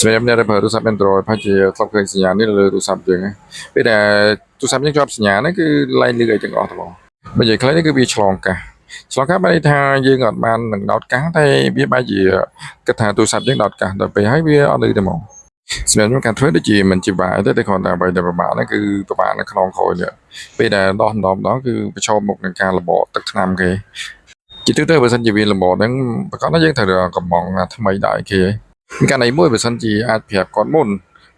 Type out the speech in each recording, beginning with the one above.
សម្រាប់អ្នកដែលប្រើទូរស័ព្ទ Android ប្រហែលជាធ្លាប់ឃើញសញ្ញានេះនៅលើទូរស័ព្ទយើងណាពេលដែលទូរស័ព្ទយើងជាប់សញ្ញាហ្នឹងគឺលែងលឺអីទាំងអស់ហ្មងបើនិយាយខ្លីនេះគឺវាឆ្លងកាសឆ្លងកាសបានន័យថាយើងអត់បាននឹងដោតកាសតែវាបែរជាគិតថាទូរស័ព្ទយើងដោតកាសដល់ពេលហើយវាអត់លឺទេហ្មងសម្រាប់ខ្ញុំការធ្វើដូចជាមិនជាបាក់ទេតែគ្រាន់តែអ្វីដែលពិបាកហ្នឹងគឺពិបាកនៅក្នុងក្រោយនេះពេលដែលដោះម្ដងម្ដងគឺប្រឈមមុខនឹងការរបកទឹកថ្នាំគេជាទូទៅបើសិនជាវារបកហ្នឹងប្រកាសណាយើងត្រូវកំងថ្មីដាក់ឲ្យគេមានករណីមួយបើសិនជាអាចប្រាប់គាត់មុន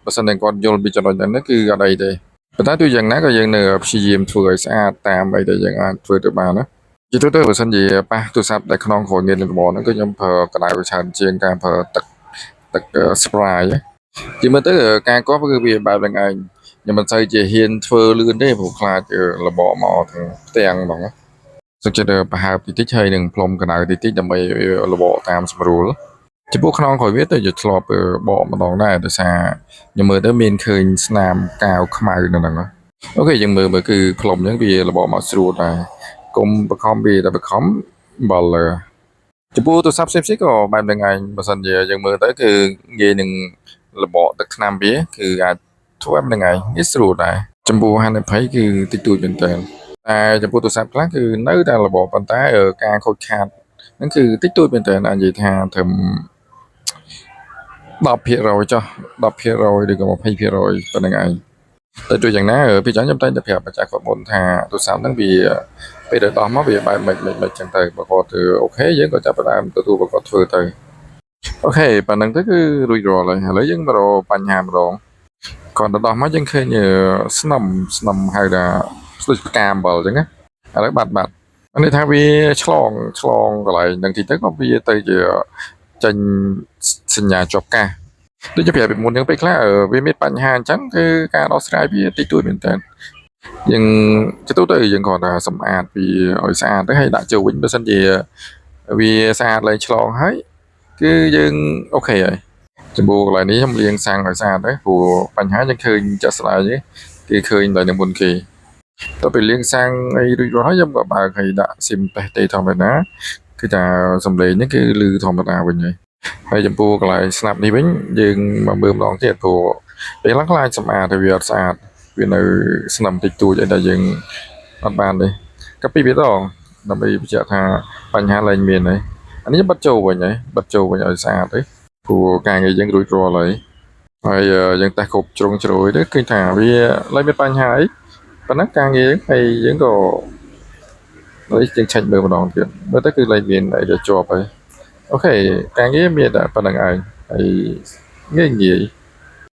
បើសិនតែគាត់យល់ពីចំណុចហ្នឹងគឺអត់អីទេប៉ុន្តែទោះយ៉ាងណាក៏យើងនៅព្យាយាមធ្វើឲ្យស្អាតតាមអីដែលយើងអាចធ្វើទៅបានណាជាទូទៅបើសិនជាប៉ះទូរស័ព្ទដែលខ្នងក្រោយមានរបកហ្នឹងគឺខ្ញុំប្រើកម្ដៅច្រើនជាងការប្រើទឹកទឹក spray ជាមើលទៅការកោះគឺវាបែបហ្នឹងឯងខ្ញុំមិនសូវជាហ៊ានធ្វើលឿនទេព្រោះខ្លាចរបកមកទាំងផ្ទាំងហ្មងសុខចិត្តប្រហើបតិចតិចហើយនឹងផ្លុំកម្ដៅតិចតិចដើម្បីរបកតាមស្រួលចំពោះខ្នងក្រោយវាទៅជាធ្លាប់បកម្ដងដែរដោយសារខ្ញុំមើលទៅមានឃើញស្នាមកាវខ្មៅនៅហ្នឹង OK យើងមើលមើលគឺផ្លុំអញ្ចឹងវារបកមកស្រួលដែរកុំបខំវាតែបខំបល់ចំពោះទូរស័ព្ទផ្សេងៗក៏បែបហ្នឹងឯងបើសិនជាយើងមើលទៅគឺងាយនឹងរបកទឹកថ្នាំវាគឺអាចធ្វើបែបហ្នឹងឯងងាយស្រួលដែរចំពោះហានិភ័យគឺតិចតួចមែនទែនតែចំពោះទូរស័ព្ទខ្លះគឺនៅតែរបកប៉ុន្តែការខូចខាតហ្នឹងគឺតិចតួចមែនទែនអាចនិយាយថាត្រឹម10%ចុះ10%ឬក៏20%ប៉ុណ្្នឹងឯងតែទោះយ៉ាងណាពីចឹងខ្ញុំតែងតែប្រាប់ម្ចាស់គាត់មុនថាទូរស័ព្ទហ្នឹងវាពេលដែលដោះមកវាបែបមិនមិនមិនចឹងទៅបើគាត់ធ្វើ OK យើងក៏ចាប់ផ្ដើមទទួលបើគាត់ធ្វើទៅ OK ប៉ុណ្្នឹងទៅគឺរួចរាល់ហើយឥឡូវយើងមករកបញ្ហាម្ដងគាត់ទៅដោះមកយើងឃើញស្នំស្នំហៅថាស្ដូចផ្កាអំបិលចឹងណាឥឡូវបាត់បាត់អានេះថាវាឆ្លងឆ្លងកន្លែងហ្នឹងតិចទៅក៏វាទៅជាចេញសញ្ញាជាប់កាសដូចជាប្រាប់ពីមុនហ្នឹងពេលខ្លះវាមានបញ្ហាអញ្ចឹងគឺការដោះស្រាយវាតិចតួចមែនតើយើងជាទូទៅយើងគ្រាន់តែសម្អាតវាឲ្យស្អាតទៅហើយដាក់ចូលវិញបើសិនជាវាស្អាតលែងឆ្លងហើយគឺយើង OK ហើយចំពោះកន្លែងនេះខ្ញុំលាងសាំងឲ្យស្អាតទៅព្រោះបញ្ហាយើងឃើញចាក់ស្ដាយគេឃើញដល់នៅមុនគេទៅពេលលាងសាំងអីរួចរាល់ហើយខ្ញុំក៏បើកឲ្យដាក់ស៊ីមតេសទេធម្មតាគឺថាសំឡេងនេះគឺឮធម្មតាវិញហើយហើយចំពោះកន្លែងស្នាប់នេះវិញយើងមកមើលម្ដងទៀតព្រោះពេលខ្លះខ្លាចសម្អាតតែវាអត់ស្អាតវានៅស្នឹមតិចតួចអីដែលយើងអត់បានទេក៏ពីរដងដើម្បីបញ្ជាក់ថាបញ្ហាលែងមានហើយអានេះបិទចូលវិញហើយបិទចូលវិញឲ្យស្អាតទេព្រោះការងារយើងរួចរាល់ហើយហើយយើងតេស្តគ្រប់ជ្រុងជ្រោយទៅឃើញថាវាលែងមានបញ្ហាអីប៉ុណ្ណឹងការងារហើយយើងក៏នេះយើងឆែកមើលម្ដងទៀតមើលទៅគឺលែងមានអីដែលជាប់ហើយ OK ការងារមានតែប៉ុណ្្នឹងឯងហើយងាយងាយ។